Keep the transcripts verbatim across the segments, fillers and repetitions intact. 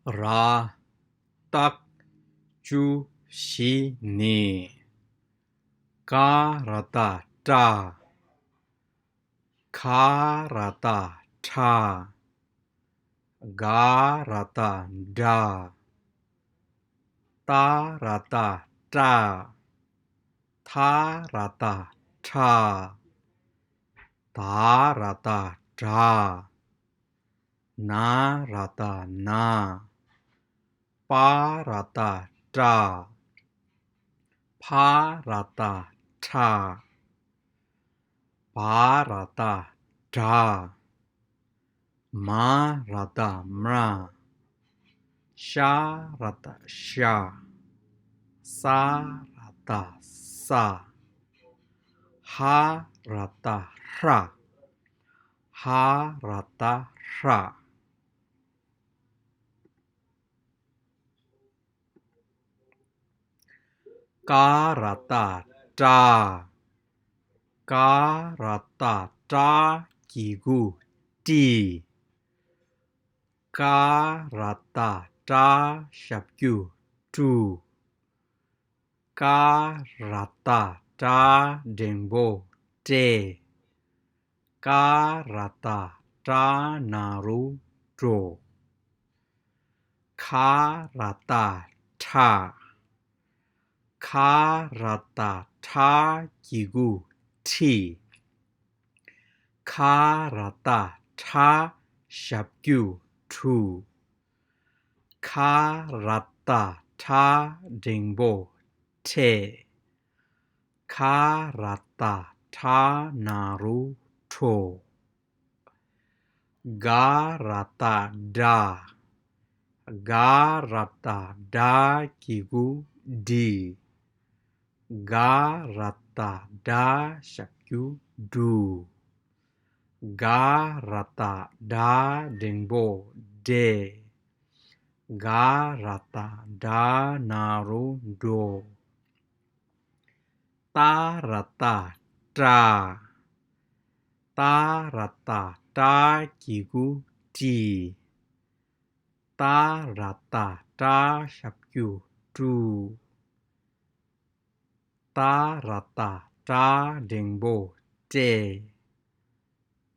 ར་བཏགས་བཅུ་བཞི་ནི། ཀ་ར་བཏགས་ཀྲ། ཁ་ར་བཏགས་ཁྲ། ག་ར་བཏགས་གྲ། ཏ་ར་བཏགས་ཏྲ། ཐ་ར་བཏགས་ཐྲ། ད་ར་བཏགས་དྲ། ན་ར་བཏགས་ནྲ། པ་ར་བཏགས་པྲ། ཕ་ར་བཏགས་ཕྲ། བ་ར་བཏགས་བྲ། མ་ར་བཏགས་མྲ། ཤ་ར་བཏགས་ཤྲ། ས་ར་བཏགས་སྲ། ཧ་ར་བཏགས་ཧྲ། ཧ་ར་བཏགས་ཧྲ། ཀ་ར་བཏགས་ཀྲ། ཀ་ར་བཏགས་ཀྲ་གི་གུ་ཀྲི། ཀ་ར་བཏགས་ཀྲ་ཞབས་ཀྱུ་ཀྲུ། ཀ་ར་བཏགས་ཀྲ་འགྲེང་བུ་ཀྲེ། ཀ་ར་བཏགས་ཀྲ་ན་རོ་ཀྲོ། ཁ་ར་བཏགས་ཁྲ། ཁ་ར་བཏགས་ཁྲ་གི་གུ་ཁྲི། ཁ་ར་བཏགས་ཁྲ་ཞབས་ཀྱུ་ཁྲུ། ཁ་ར་བཏགས་ཁྲ་འགྲེང་བུ་ཁྲེ། ཁ་ར་བཏགས་ཁྲ་ན་རོ་ཁྲོ། ག་ར་བཏགས་གྲ། ག་ར་བཏགས་གྲ་གི་གུ་གྲི། ག་ར་བཏགས་གྲ་ཞབས་ཀྱུ་གྲུ། ག་ར་བཏགས་གྲ་འགྲེང་བུ་གྲེ། ག་ར་བཏགས་གྲ་ན་རོ་གྲོ། ཏ་ར་བཏགས་ཏྲ། ཏ་ར་བཏགས་ཏྲ་གི་གུ་ཏྲི། ཏ་ར་བཏགས་ཏྲ་ཞབས་ཀྱུ་ཏྲུ། ཏ་ར་བཏགས་ཏྲ་འགྲེང་བུ་ཏྲེ།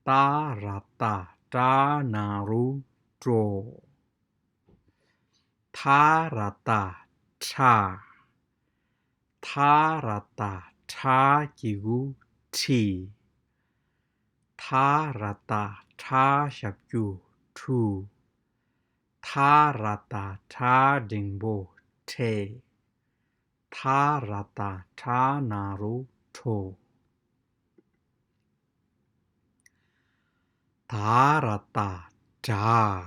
ཏ་ར་བཏགས་ཏྲ་ན་རོ་ཏྲོ། ཐ་ར་བཏགས་ཐྲ། ཐ་ར་བཏགས་ཐྲ་གི་གུ་ཐྲི། ཐ་ར་བཏགས་ཐྲ་ཞབས་ཀྱུ་ཐྲུ། ཐ་ར་བཏགས་ཐྲ་འགྲེང་བུ་ཐྲེ། ཐ་ར་བཏགས་ཐྲ་ན་རོ་ཐྲོ། ད་ར་བཏགས་དྲ།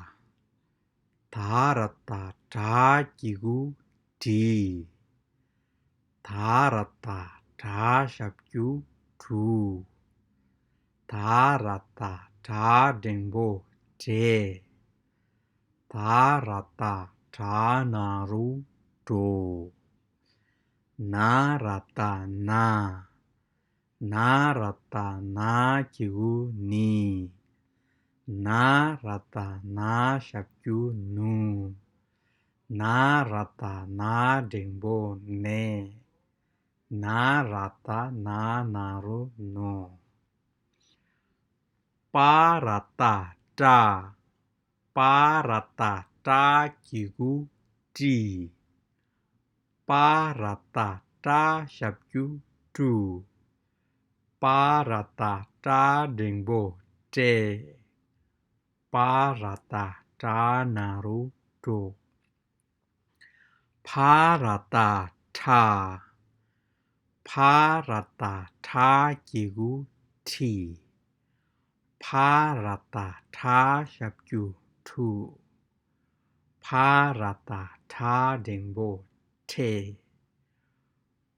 ད་ར་བཏགས་དྲ་གི་གུ་དྲི། ད་ར་བཏགས་དྲ་ཞབས་ཀྱུ་དྲུ། ད་ར་བཏགས་དྲ་འགྲེང་བུ་དྲེ། ད་ར་བཏགས་དྲ་ན་རོ་དྲོ། ན་ར་བཏགས་ན། ན་ར་བཏགས་ན་གི་གུ་ནི། ན་ར་བཏགས་ན་ཞབས་ཀྱུ་ནུ། ན་ར་བཏགས་ན་འགྲེང་བུ་ནེ། ན་ར་བཏགས་ན་ན་རོ་ནོ། པ་ར་བཏགས་པྲ། པ་ར་བཏགས་པྲ་གི་གུ་པྲི། པ་ར་བཏགས་པྲ་ཞབས་ཀྱུ་པྲུ། པ་ར་བཏགས་པྲ་འགྲེང་བུ་པྲེ། པ་ར་བཏགས་པྲ་ན་རོ་པྲོ། ཕ་ར་བཏགས་ཕྲ། ཕ་ར་བཏགས་ཕྲ་གི་གུ་ཕྲི། ཕ་ར་བཏགས་ཕྲ་ཞབས་ཀྱུ་ཕྲུ། ཕ་ར་བཏགས་ཕྲ་འགྲེང་བུ་ཕྲེ།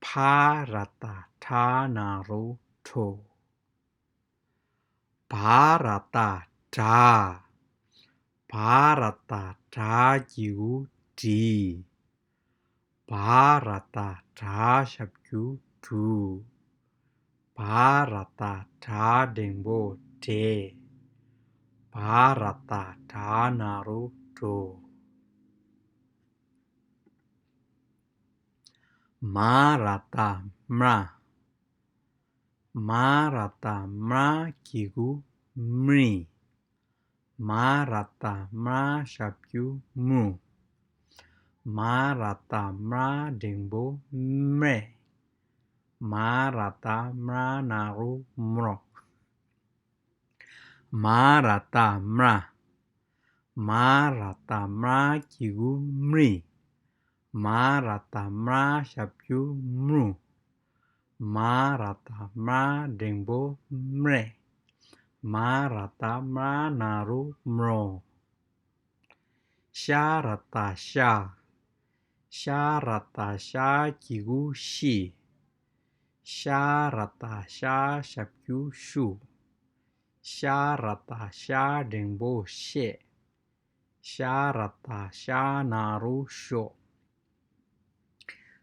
ཕ་ར་བཏགས་ཕྲ་ན་རོ་ཕྲོ། བ་ར་བཏགས་བྲ། བ་ར་བཏགས་བྲ་གི་གུ་བྲི། བ་ར་བཏགས་བྲ་ཞབས་ཀྱུ་བྲུ། བ་ར་བཏགས་བྲ་འགྲེང་བུ་བྲེ། བ་ར་བཏགས་བྲ་ན་རོ་བྲོ། མ་ར་བཏགས་མྲ། མ་ར་བཏགས་མྲ་གི་གུ་མྲི། མ་ར་བཏགས་མྲ་ཞབས་ཀྱུ་མྲུ། མ་ར་བཏགས་མྲ་འགྲེང་བུ་མྲེ། མ་ར་བཏགས་མྲ་ན་རོ་མྲོ། མ་ར་བཏགས་མྲ། མ་ར་བཏགས་མྲ་གི་གུ་མྲི། མ་ར་བཏགས་མྲ་ཞབས་ཀྱུ་མྲུ། མ་ར་བཏགས་མྲ་འགྲེང་བུ་མྲེ། མ་ར་བཏགས་མྲ་ན་རོ་མྲོ། ཤ་ར་བཏགས་ཤྲ། ཤ་ར་བཏགས་ཤྲ་གི་གུ་ཤྲི། ཤ་ར་བཏགས་ཤྲ་ཞབས་ཀྱུ་ཤྲུ། ཤ་ར་བཏགས་ཤྲ་འགྲེང་བུ་ཤྲེ། ཤ་ར་བཏགས་ཤྲ་ན་རོ་ཤྲོ།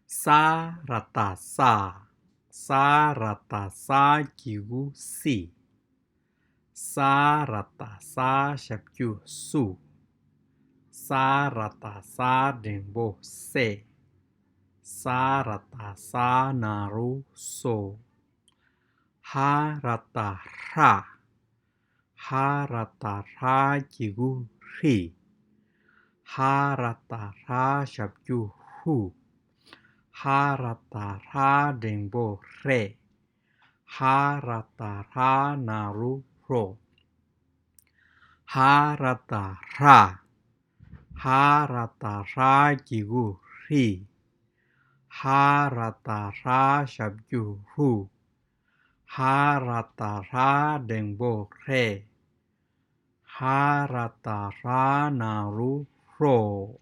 ས་ར་བཏགས་སྲ། ས་ར་བཏགས་སྲ་གི་གུ་སྲི། ས་ར་བཏགས་སྲ་ཞབས་ཀྱུ་སྲུ། ས་ར་བཏགས་སྲ་འགྲེང་བུ་སྲེ། ས་ར་བཏགས་སྲ་ན་རོ་སྲོ། ཧ་ར་བཏགས་ཧྲ། ཧ་ར་བཏགས་ཧྲ་གི་གུ་ཧྲི། ཧ་ར་བཏགས་ཧྲ་ཞབས་ཀྱུ་ཧྲུ། ཧ་ར་བཏགས་ཧྲ་འགྲེང་བུ་ཧྲེ། ཧ་ར་བཏགས་ཧྲ་ན་རོ་ཧྲོ། ཧ་ར་བཏགས་ཧྲ། ཧ་ར་བཏགས་ཧྲ་གི་གུ་ཧྲི། ཧ་ར་བཏགས་ཧྲ་ཞབས་ཀྱུ་ཧྲུ། ཧ་ར་བཏགས་ཧྲ་འགྲེང་བུ་ཧྲེ། ཧ་ར་བཏགས་ཧྲ་ན་རོ་ཧྲོ།